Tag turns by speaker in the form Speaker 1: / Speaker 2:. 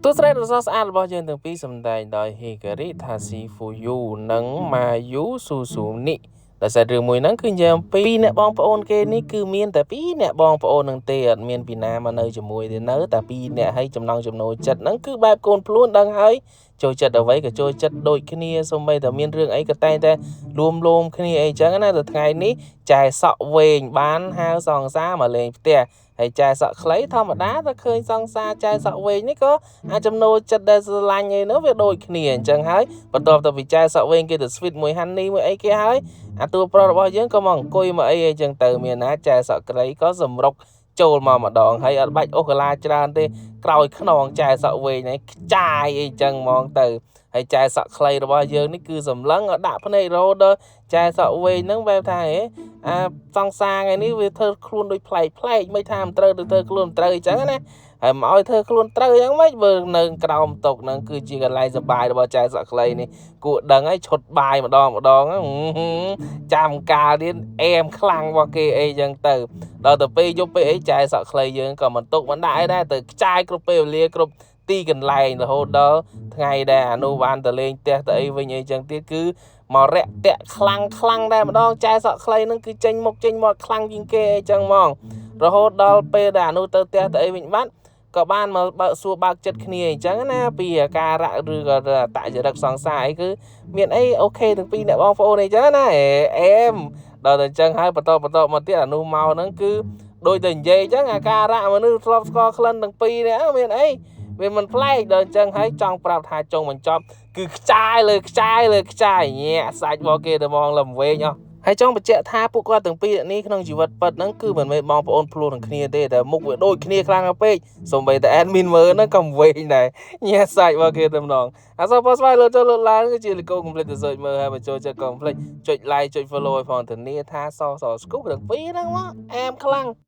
Speaker 1: តួស្រីដ៏ស្រស់ស្អាតរបស់យើងទាំងពីរសម្ដែងដោយ Hikari Tasufuyu និង Mayu Suzune ដោយសាររឿងមួយហ្នឹងគឺនិយាយអំពីអ្នកបងប្អូនគេនេះគឺមានតែពីរអ្នកបងប្អូននឹងទេអត់មានពីណាមកនៅជាមួយទេនៅតែពីរអ្នកហើយចំណង់ចំណូលចិត្តហ្នឹងគឺបែបកូនភ្លួនដឹងហើយចូលចិត្តអ្វីក៏ចូលចិត្តដូចគ្នាសូម្បីតែមានរឿងអីក៏តែងតែលួមលោមគ្នាអីចឹងណាទៅថ្ងៃនេះចែសក់វែងបានហៅសង្សារមកលេងផ្ទះហើយចែសក់ខ្លីធម្មតាទៅឃើញសង្សារចែសក់វែងនេះក៏អាចចំណូលចិត្តដែលស្រឡាញ់អីនោះវាដូចគ្នាអញ្ចឹងហើយបន្ទាប់ទៅពីចែសក់វែងគេទៅ sweet មួយហាន់នីមួយអីគេហើយអាតួប្រុសរបស់យើងក៏មកអង្គុយមកអីអីចឹងទៅមានណាចែសក់ក្រីក៏សម្រុកចូលមកម្ដងហើយអត់បាច់អូសកាឡាច្រើនទេក្រោយខ្នងចែសក់វែងហ្នឹងខ្ចាយអីចឹងហ្មងទៅហើយចែសក់ខ្លីរបស់យើងនេះគឺសម្លឹងដាក់ភ្នែករហូតដល់ចែសក់វែងហ្នឹងបែបថាហេអាសង្សារថ្ងៃនេះវាធ្វើខ្លួនដូចប្លែកប្លែកមិនថាមិនត្រូវទៅធ្វើខ្លួនមិនត្រូវអីចឹងណាហើយមកឲ្យធ្វើខ្លួនត្រូវយ៉ាងម៉េចបើនៅក្រោមតុកហ្នឹងគឺជាកន្លែងសបាយរបស់ចែសក់ខ្លីនេះគួរដឹងហើយឈុតបាយម្ដងម្ដងចាំកាលទៀតអែមខ្លាំងរបស់គេអីចឹងទៅដល់ទៅពេលយប់ពេលអីចែសក់ខ្លីយើងក៏មិនទុកមិនដាក់អីដែរទៅខ្ចាយគ្រប់ពេលវេលាគ្រប់ទីកន្លែងរហូតដល់ថ្ងៃដែលអានោះបានទៅលេងផ្ទះទៅអីវិញអីចឹងទៀតគឺមករយៈតាក់ខ្លាំងខ្លាំងដែរម្ដងចែសក់ខ្លីហ្នឹងគឺចេញមុខចេញមាត់ខ្លាំងជាងគេអីចឹងហ្មងរហូតដល់ពេលដែលអានោះទៅផ្ទះទៅអីវិញបាត់ក៏បានមកបើកសួរបើកចិត្តគ្នាអញ្ចឹងណាពីអាការៈឬក៏អតចរិតសង្សារអីគឺមានអី OK ទាំងពីរអ្នកបងប្អូនអីចឹងណាអេមដល់តែអញ្ចឹងហើយបន្តបន្តមកទៀតអានោះមកហ្នឹងគឺដូចតែនិយាយអញ្ចឹងអាការៈមនុស្សធ្លាប់ស្គាល់ក្លិនទាំងពីរនេះមានអីវាមិនប្លែកដល់អញ្ចឹងហើយចង់ប្រាប់ថាចុងបញ្ចប់គឺខ្ចាយលើខ្ចាយលើខ្ចាយញាក់សាច់របស់គេទៅហ្មងលំវែងអស់ហើយចង់បញ្ជាក់ថាពួកគាត់ទាំងពីរនេះក្នុងជីវិតពិតហ្នឹងគឺមិនមែនបងប្អូនភ្លោះនឹងគ្នាទេតែមុខវាដូចគ្នាខ្លាំងណាស់ពេកសូម្បីតែ admin មើលហ្នឹងក៏វែងដែរញាក់សាច់របស់គេតែម្ដងអសរស្វាយលើចូលលើឡើងគឺជាលីកូកុំភ្លេចទៅ search មើលហើយបើចូលចិត្តកុំភ្លេចចុច like ចុច follow ឲ្យផងធានាថាសសស្គូទាំងពីរហ្នឹងមកអែមខ្លាំង។